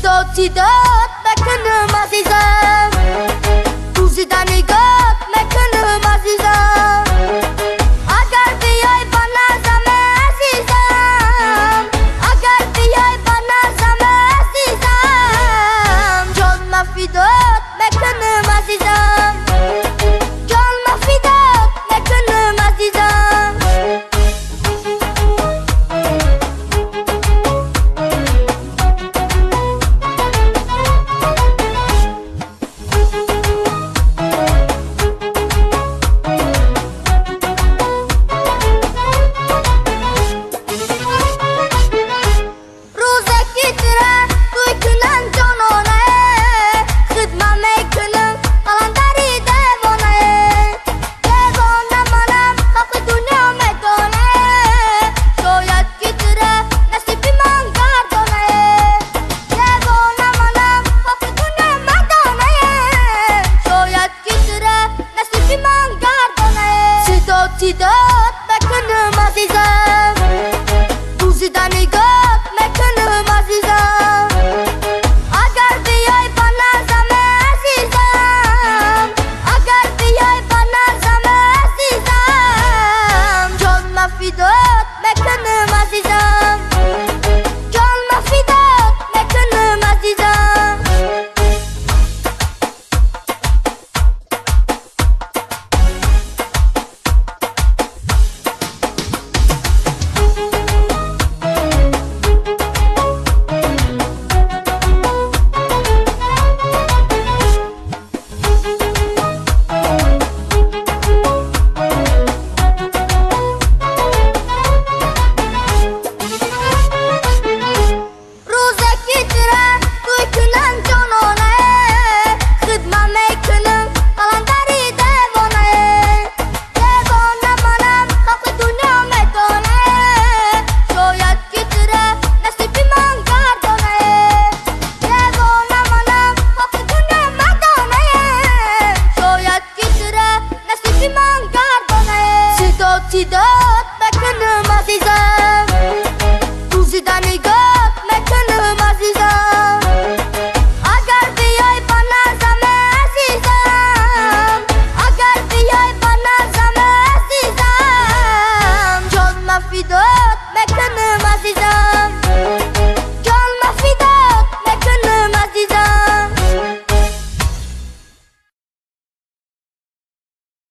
Сидот мекунам азизам, дузида нигоҳ мекунам азизам. Агар биёй ба назам азизам, агар биёй ба назам азизам, ҷон ма фидот мекунам азизам, ҷон ма фидот мекунам азизам. Сидот мекунам азизам, дузида нигоҳ мекунам азизам. Агар биёй ба назам азизам, агар биёй ба назам азизам, ҷон ма фидот мекунам азизам, ҷон ма фидот мекунам азизам. Сидот